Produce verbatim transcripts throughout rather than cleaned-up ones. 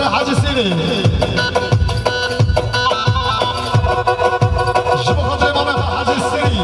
Hacı Seri. Ji bo xatirê Mehmet Hacı Seri.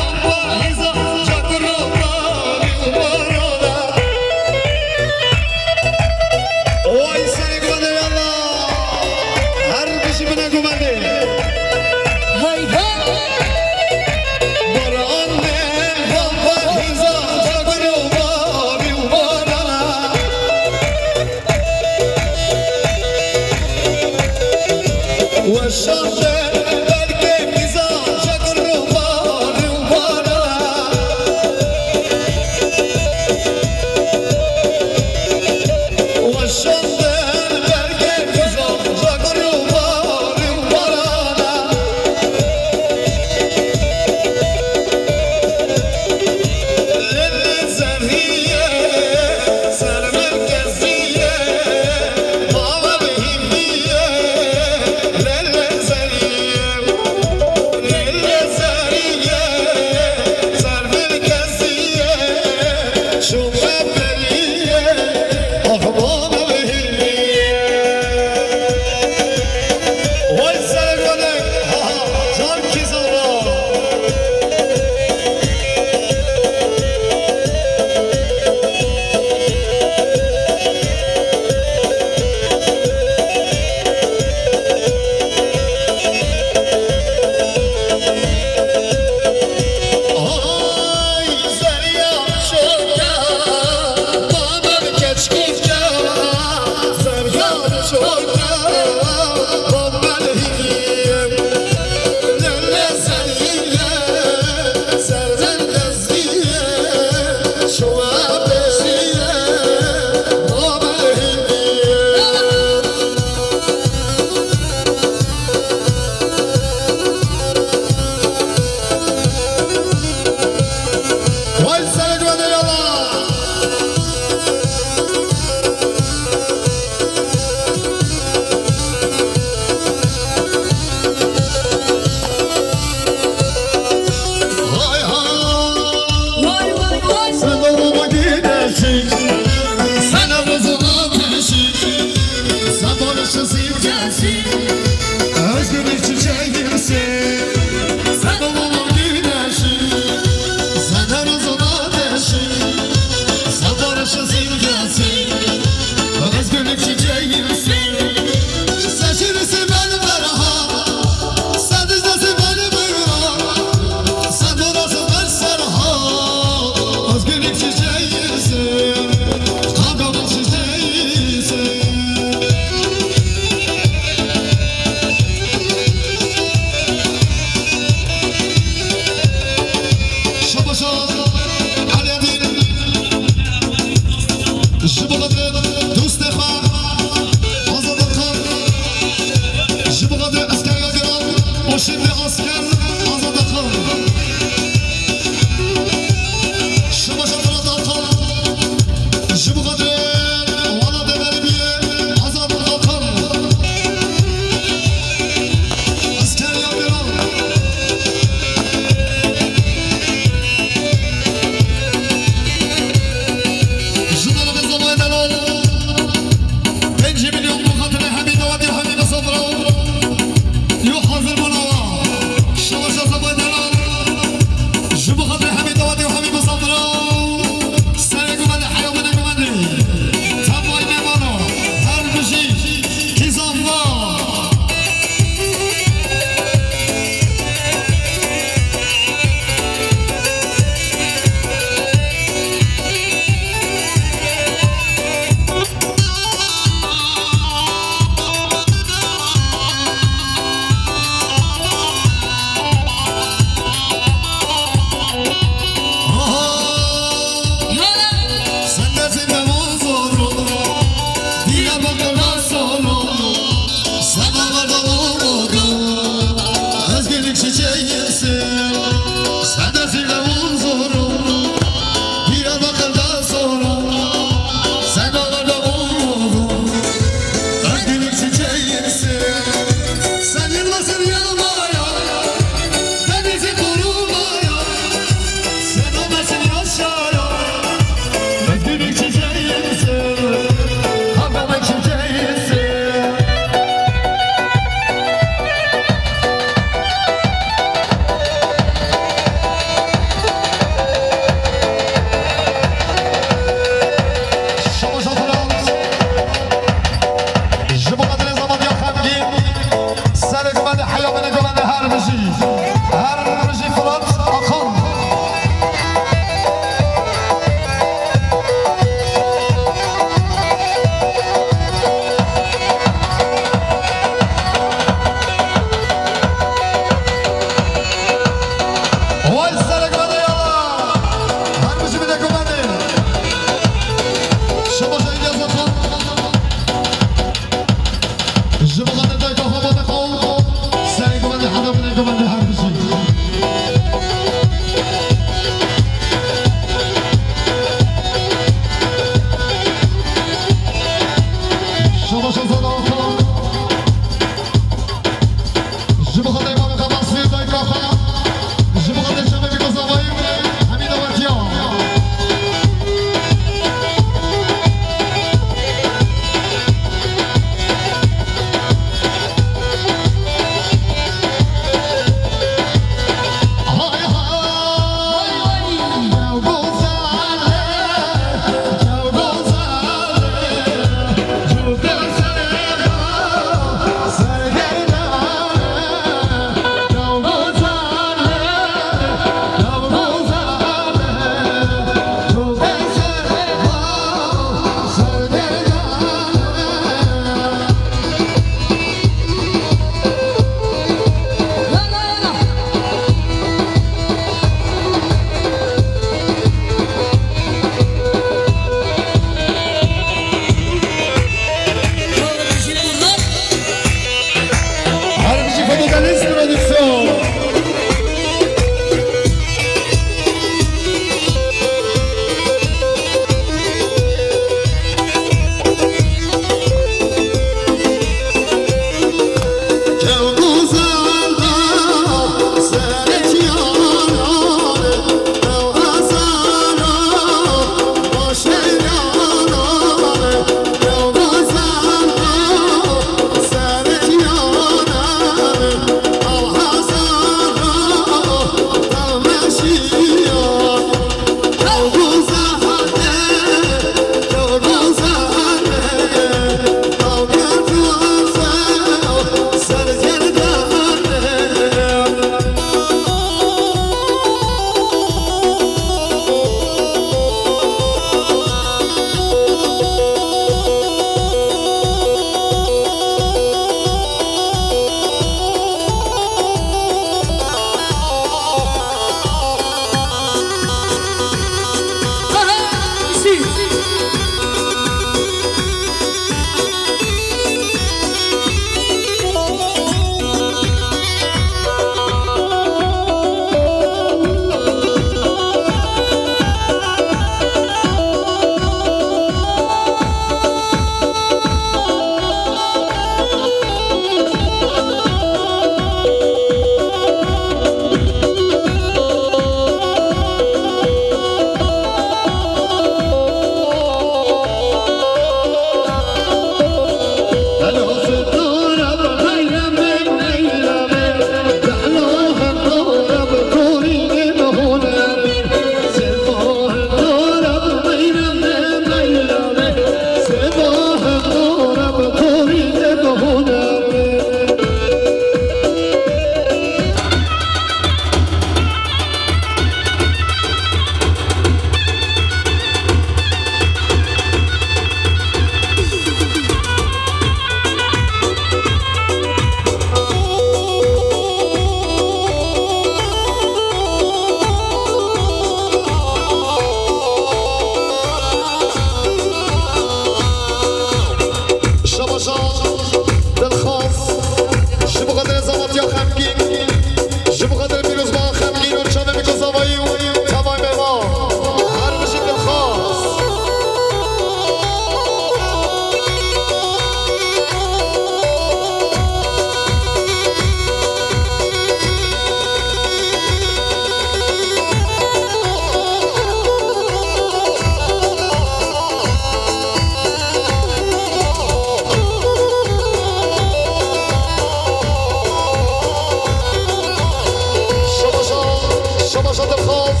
Dilxaz,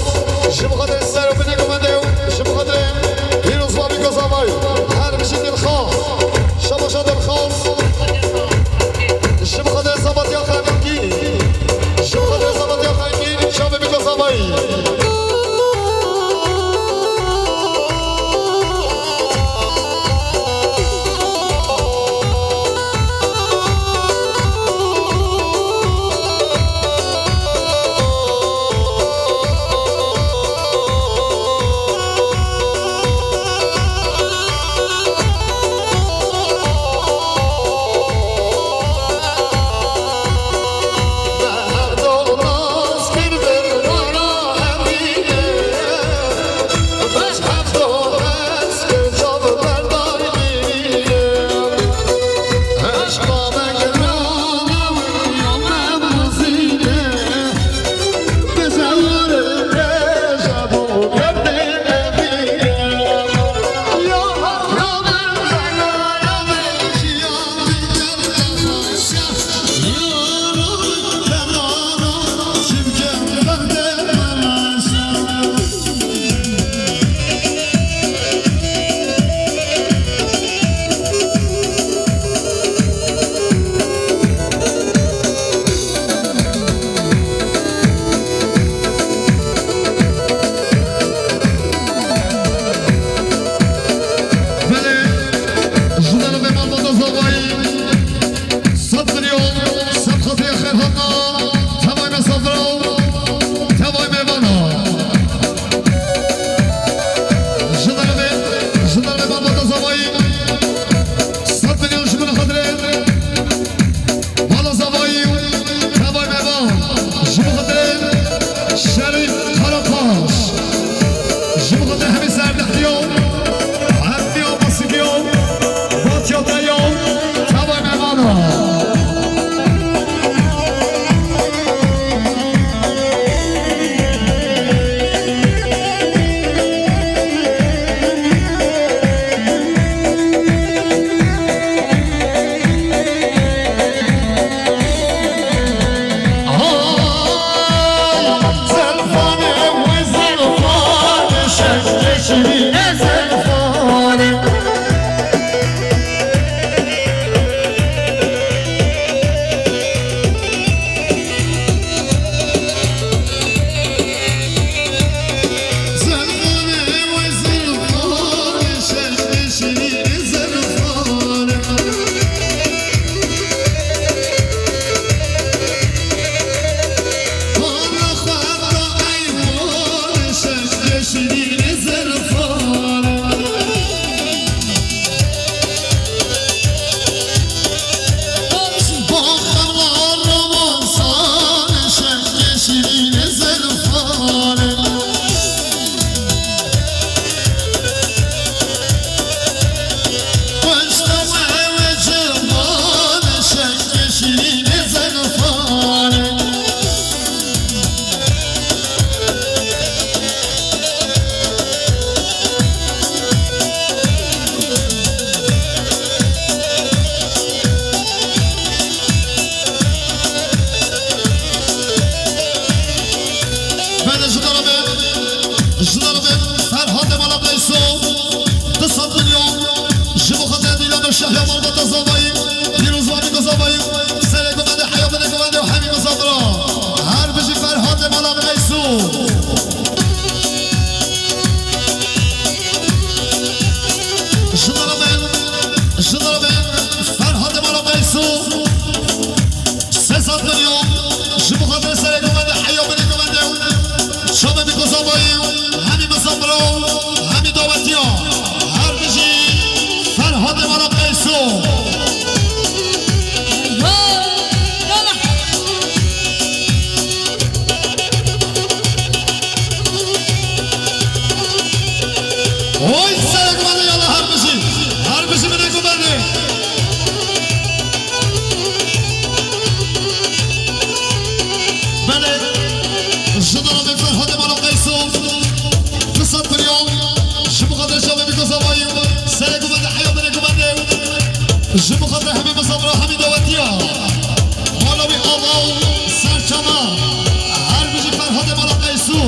ji bo xatirê ser û binê gomendê û ji bo xatirê pîrozbabî Kozavay. Her bijî Dilxaz. Şabaşa Dilxaz. Ji bo xatirê Zabatiya Xelkî. Ji bo xatirê Zabatiya Xelkî. Şabe bi Kozavay. Belê, ji navê malbata Zavayî, sed milyon, sed xatirê xêr hatina, tevay me safira, tevay me vana. Ji navê, ji navê malbata Zavayî, sed milyon ji min xatirê. Bala Zavayî, tevay me van, ji bo xatirê Şerîf Karakaş, ji bo xatirê hemî serdextiyo, herdiyo, basîtiyo, batiyo te yo, tevay me vana. Belê ji navê, ji navê Ferhatê mala Qeyso, du sed milyon, ji bo xatirê Dîla Meşehiya malbata Zavayî, pîrozbabî Kozavayî, serê gumendê heya binê gumendê û hemî misafira. Her bijî Ferhatê mala Qeyso. Ji navê, ji navê Ferhatê mala Qeyso, sê sed milyon, ji bo xatirê serê gumendê heya binê gumendê û çavê bî Kozavayî, hemî misafira û hemî dawetiya. Her bijî Ferhatê mala Qeyso. Oy, serek mala yala her bijî. Her bijî binê gumendê. Belê, ji navê Ferhatê mala Qeyso, du sed milyon, ji bo xatirê çavê bî Kozavayî, serê gumendê heya binê gumendê, ji bo xatirê hemî misafira hemî dawetiya. Mala wî ava û serçava, her bijî Ferhatê mala Qeyso.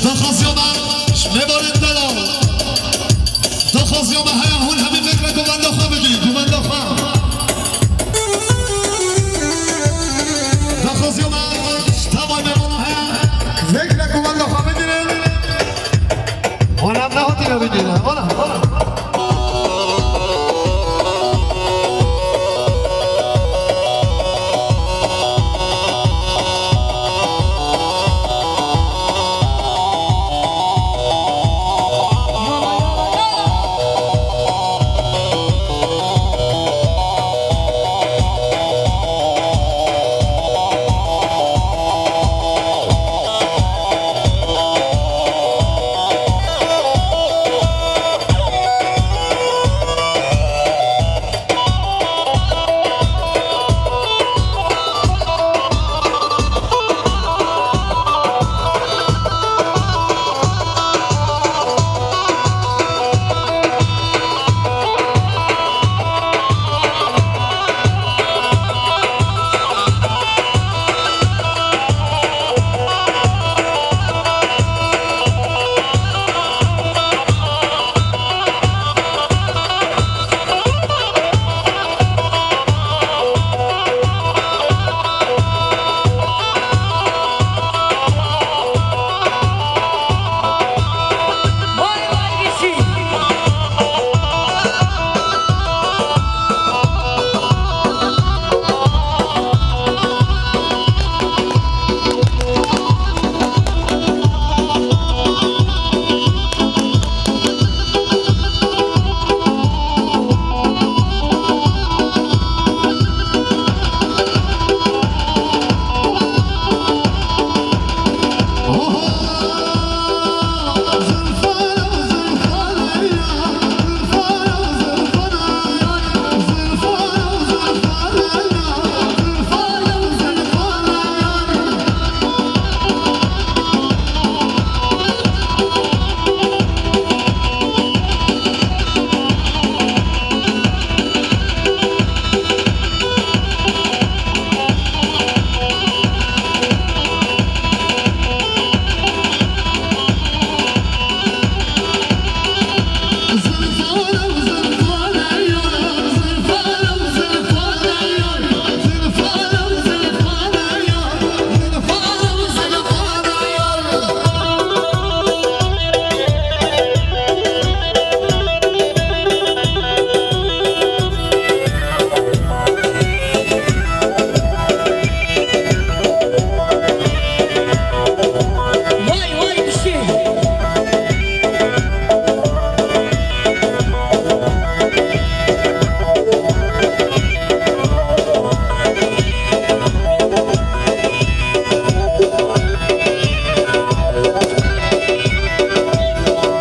Daxwaziya me, ji mêvanên me re. Daxwaziya me heye, hûn hemî vekre guvenda xwe bigî, guvenda xwe. Daxwaziya me, ji tevay mêvana heye. Vekre guvenda xwe bigîrin. Wana em nehatine bigîrin, wana, wana.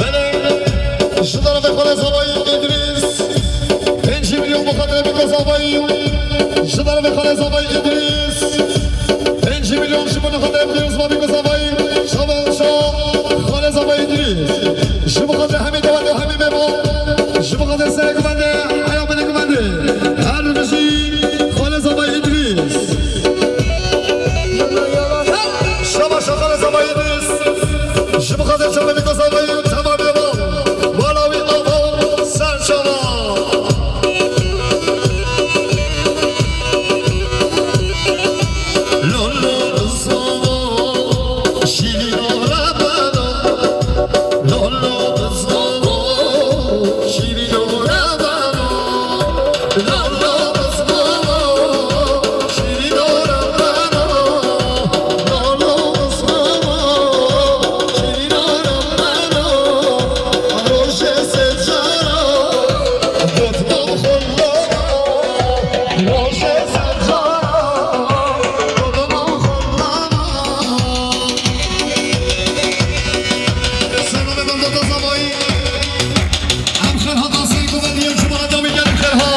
Belê, ji dervê Xalê Zavayî Îdrîs, pêncî milyon bi xatirê Bîko Zavayî. Ji dervê Xalê Zavayî Îdrîs, pêncî milyon ji bo xatirê Îdrîs ma Bîko Zavayî. Şaba, şa, Xalê Zavayî Îdrîs. Ji bo xatirê hemî dewendê, hemî mêvan. Ji bo xatirê serê guvendê, heya binê guvendê. Her bijî Xalê Zavayî Îdrîs. Şaba şaxane Zavayî Dîs. Ji bo xatir çavê Bîko Zavayî, çava bêvan. Mala wî ava ser çava. Lolo zava, şîrîn ora bana. Lolo zava, şîrîn ora bana. Em xêr hatin, sey ku ve diye cuma dawî gelin xêr ha.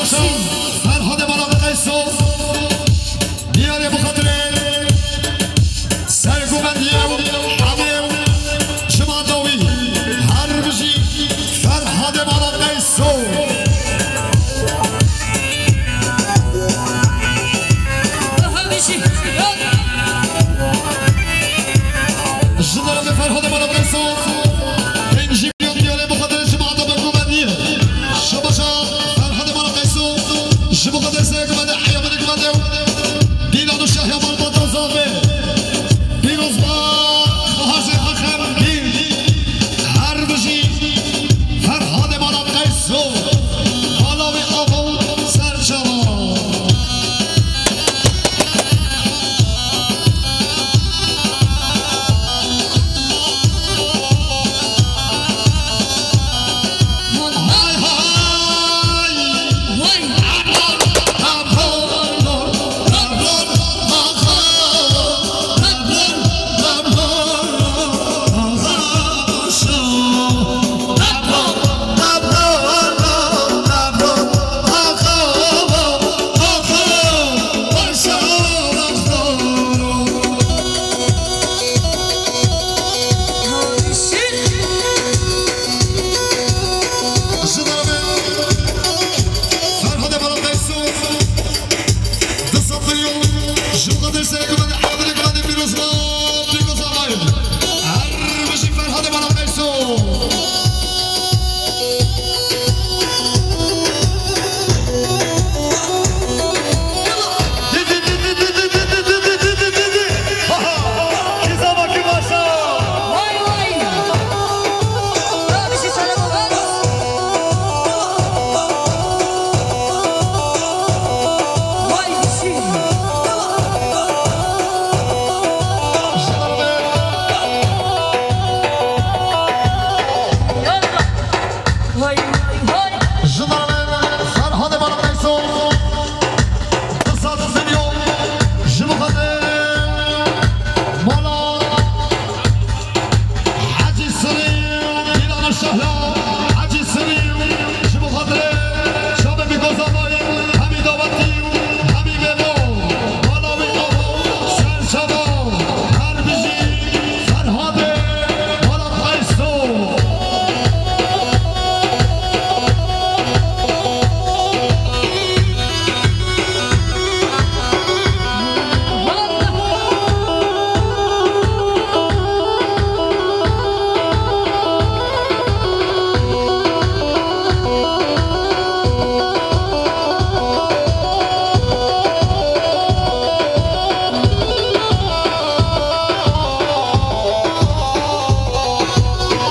Ferhadê Mala Qeyso, diyarê bi xatirê sergovendiye û hemê cimata wî, her bijî Ferhadê Mala Qeyso. Ji derve Ferhadê Mala Qeyso, pêncî milyon diyarê bi xatirê cimata bergovendiye. Şabaşa Ferhadê Mala Qeyso, ji bo xatir serê guvende, heya min guvende, dîlan û şahiya malbata zaf e. Pîroz ba, xarzê xwe xem bî. Her bijî Ferhadê Mala Qeyso, mala wî ava û serçava. Ji derve Ferhadê Mala Qeyso, du sed milyon, ji bo xatir serê guvende, heya min guvende, pîroz ba, pîroz ba. Her bijî Ferhadê Mala Qeyso. Ji navê Ferhadê Mala Qeyso, du sed milyon ji bo xatir mala Hecî Sirî, Dîlan Şehla, Hecî Sirî, ji bo xatirê çavê Bîkozamayê, hemî dawetî, hemî mêvan, mala wî ava, serçava, her bijî Ferhadê Mala Qeyso.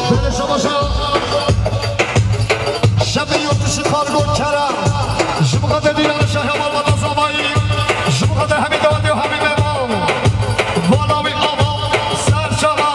Belê şabaşa. Şevê yurtdişî Kargo Kerem. Ji bo xatir Dîlan Şahya Malbata Zamayî. Ji bo xatir hemî dawetê û hemî mêvan. Mala wî ava, serçava.